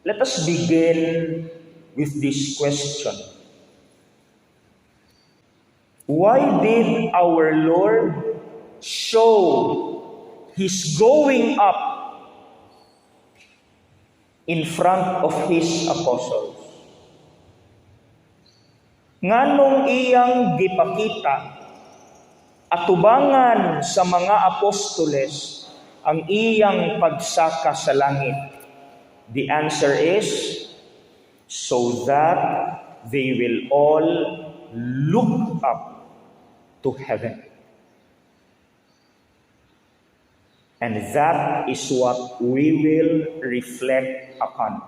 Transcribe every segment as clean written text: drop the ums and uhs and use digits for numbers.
Let us begin with this question. Why did our Lord show His going up in front of His apostles? Nganong iyang gipakita atubangan sa mga apostoles ang iyang pagsaka sa langit? The answer is so that they will all look up to heaven. And that is what we will reflect upon.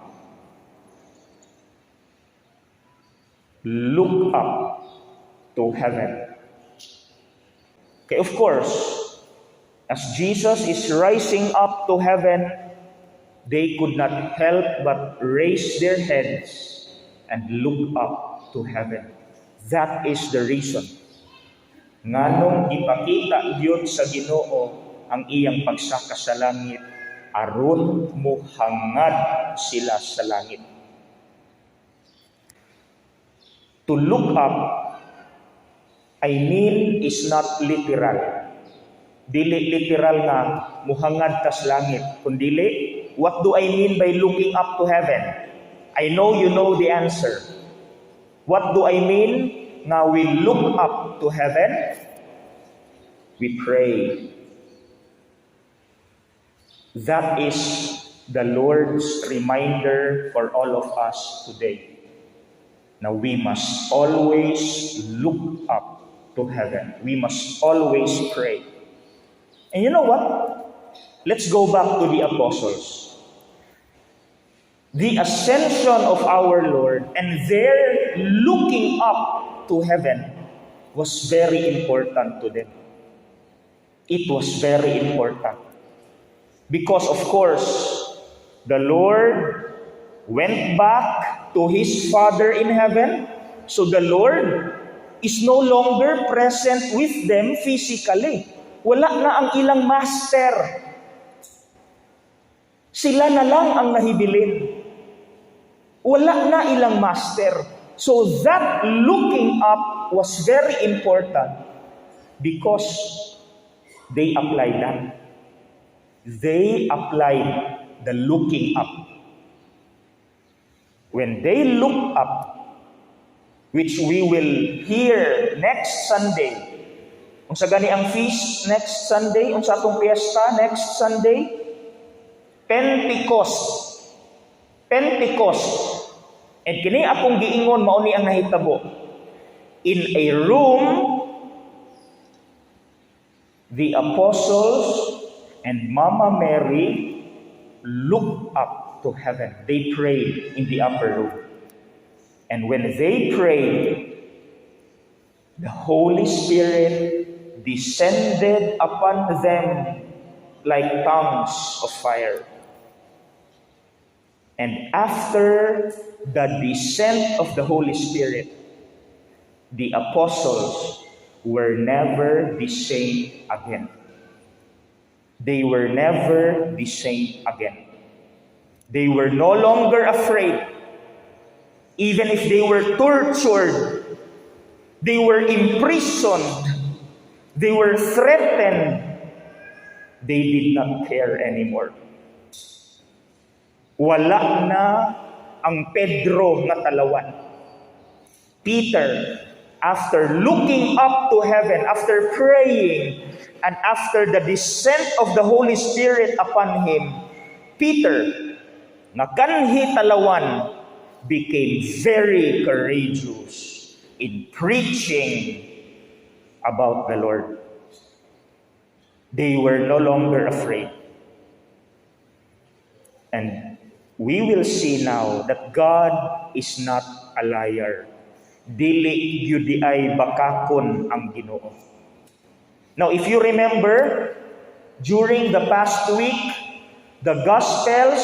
Look up to heaven. Okay, of course, as Jesus is rising up to heaven, they could not help but raise their heads and look up to heaven. That is the reason. Nganong ipakita gyud sa Ginoo ang iyang pagsaka sa langit aron muhangad sila sa langit. To look up, I mean, is not literal. Dili literal nga muhangad tas langit. Kundili, what do I mean by looking up to heaven? I know you know the answer. What do I mean nga we look up to heaven? We pray. That is the Lord's reminder for all of us today. Now we must always look up to heaven. We must always pray. And you know what? Let's go back to the apostles. The ascension of our Lord and their looking up to heaven was very important to them. It was very important. Because, of course, the Lord went back to His Father in heaven. So the Lord is no longer present with them physically. Wala na ang ilang master. Sila na lang ang nahibilin. Wala na ilang master. So that looking up was very important because they applied that. They applied the looking up. When they look up, which we will hear next Sunday, unsa gani ang feast next Sunday, unsa atong piyesta next Sunday? Pentecost. Pentecost. And kini akong giingon, mao ni ang nahitabo. In a room, the apostles and Mama Mary looked up to heaven. They prayed in the upper room. And when they prayed, the Holy Spirit descended upon them like tongues of fire. And after the descent of the Holy Spirit, the apostles were never the same again. They were never the same again. They were no longer afraid. Even if they were tortured, they were imprisoned, they were threatened, they did not care anymore. Wala na ang Pedro nga talawan. Peter, after looking up to heaven, after praying, and after the descent of the Holy Spirit upon him, Peter, nga kanhi talawan, became very courageous in preaching about the Lord. They were no longer afraid. And we will see now that God is not a liar. Dili gyud diay bakakon ang Ginoo. Now, if you remember, during the past week, the Gospels,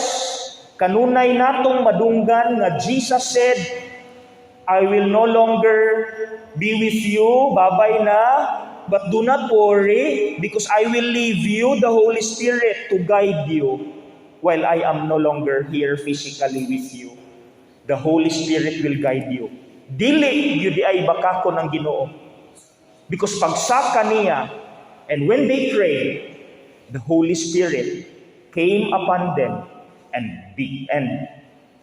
kanunay natong madunggan nga Jesus said, "I will no longer be with you, babay na, but do not worry because I will leave you the Holy Spirit to guide you." While I am no longer here physically with you, the Holy Spirit will guide you. Dili gyud diay bakakon ang Ginoo. Because pagsaka niya, and when they prayed, the Holy Spirit came upon them and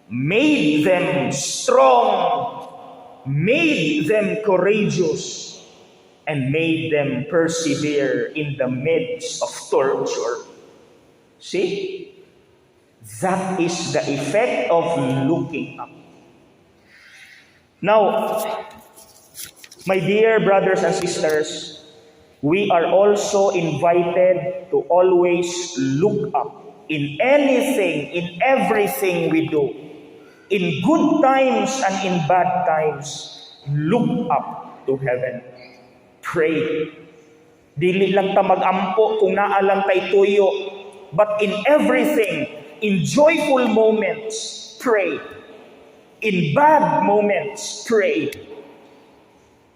made them strong, made them courageous, and made them persevere in the midst of torture. See? That is the effect of looking up. Now, my dear brothers and sisters, we are also invited to always look up in anything, in everything we do. In good times and in bad times, look up to heaven. Pray. Dili lang ta magampo kung naa lang tay tuyo, but in everything, in joyful moments, pray. In bad moments, pray.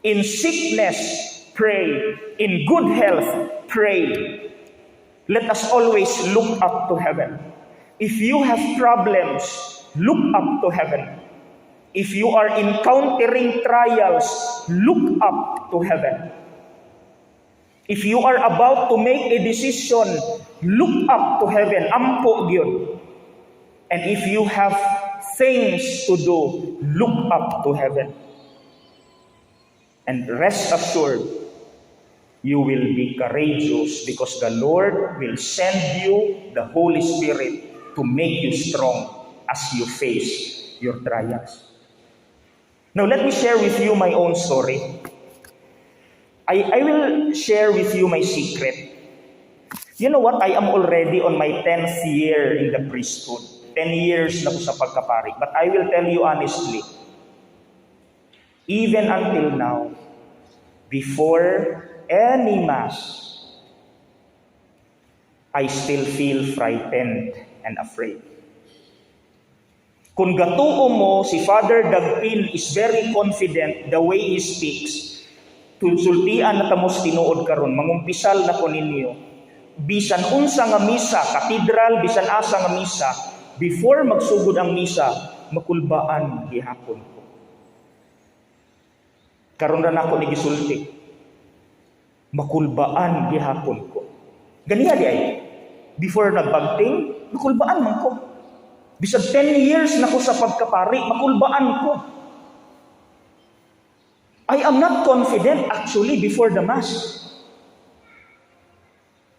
In sickness, pray. In good health, pray. Let us always look up to heaven. If you have problems, look up to heaven. If you are encountering trials, look up to heaven. If you are about to make a decision, look up to heaven. Ampo gyud. And if you have things to do, look up to heaven. And rest assured, you will be courageous because the Lord will send you the Holy Spirit to make you strong as you face your trials. Now, let me share with you my own story. I will share with you my secret. You know what? I am already on my 10th year in the priesthood. 10 years na ko sa pagkapari. But I will tell you honestly, even until now, before any Mass, I still feel frightened and afraid. Kung gatuo mo, si Father Dagpin is very confident the way he speaks. Sultian na ta mo sa tinuod karon, mangumpisal na ko ninyo. Bisan unsa nga misa, katedral, bisan asa nga misa, before magsugod ang misa, makulbaan gihapon ko. Karon ra nako ni gisulti. Makulbaan gihapon ko. Ganiha diay. Before nagbagting, makulbaan man ko. Bisag 10 years na ko sa pagkapari, makulbaan ko. I am not confident actually before the Mass.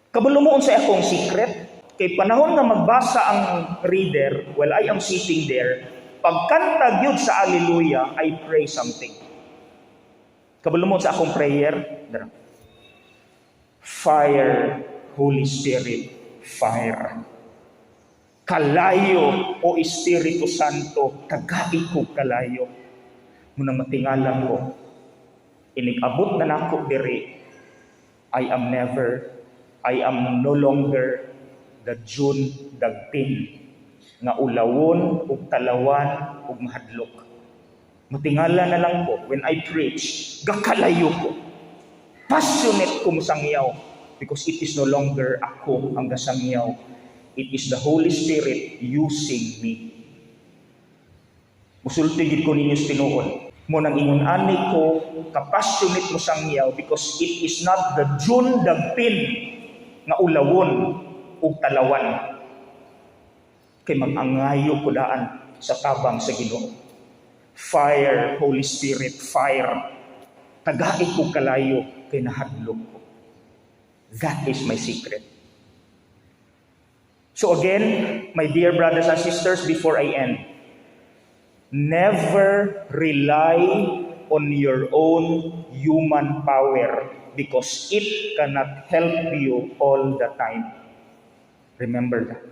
Kabalo mo unsa akong secret? Kay panahon nga magbasa ang reader while I am sitting there, pagkanta gyud sa Alleluia, I pray something. Kabalo mo sa akong prayer? Dara. Fire, Holy Spirit, fire. Kalayo, o Espiritu Santo, tagai ko kalayo. Mao nang matingala ko, inig-abot na nako diri, I am no longer the June Dagpin nga ulawon ug talawan ug mahadlok. Matingala na lang ko when I preach, gakalayo ko. Passionate ko mosangyaw because it is no longer ako ang gasangyaw. It is the Holy Spirit using me. Musulti gid ko ninyo sa tinuod. Mao nang ingon ani ko ka-passionate mosangyaw because it is not the June Dagpin nga ulawon ug talawan. Kay mag-angayo ko daan sa tabang sa Ginoo. Fire, Holy Spirit, fire. Tagai ko kalayo kay nahadlok ko. That is my secret. So again, my dear brothers and sisters, before I end, never rely on your own human power because it cannot help you all the time. Remember that.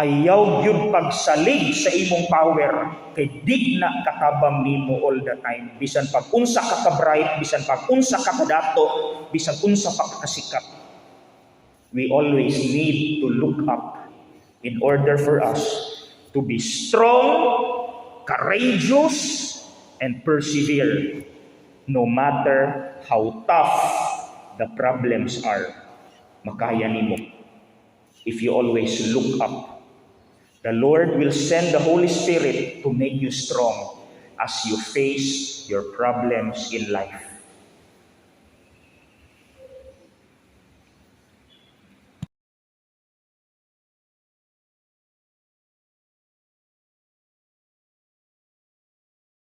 Ayaw gyud pagsalig sa imong power kay di na katabang nimo all the time. Bisan pag unsa ka ka-bright, bisan pag unsa ka kadato, bisan unsa pa ka kasikat. We always need to look up in order for us to be strong, courageous, and persevere no matter how tough the problems are. Makaya nimo. If you always look up, the Lord will send the Holy Spirit to make you strong as you face your problems in life.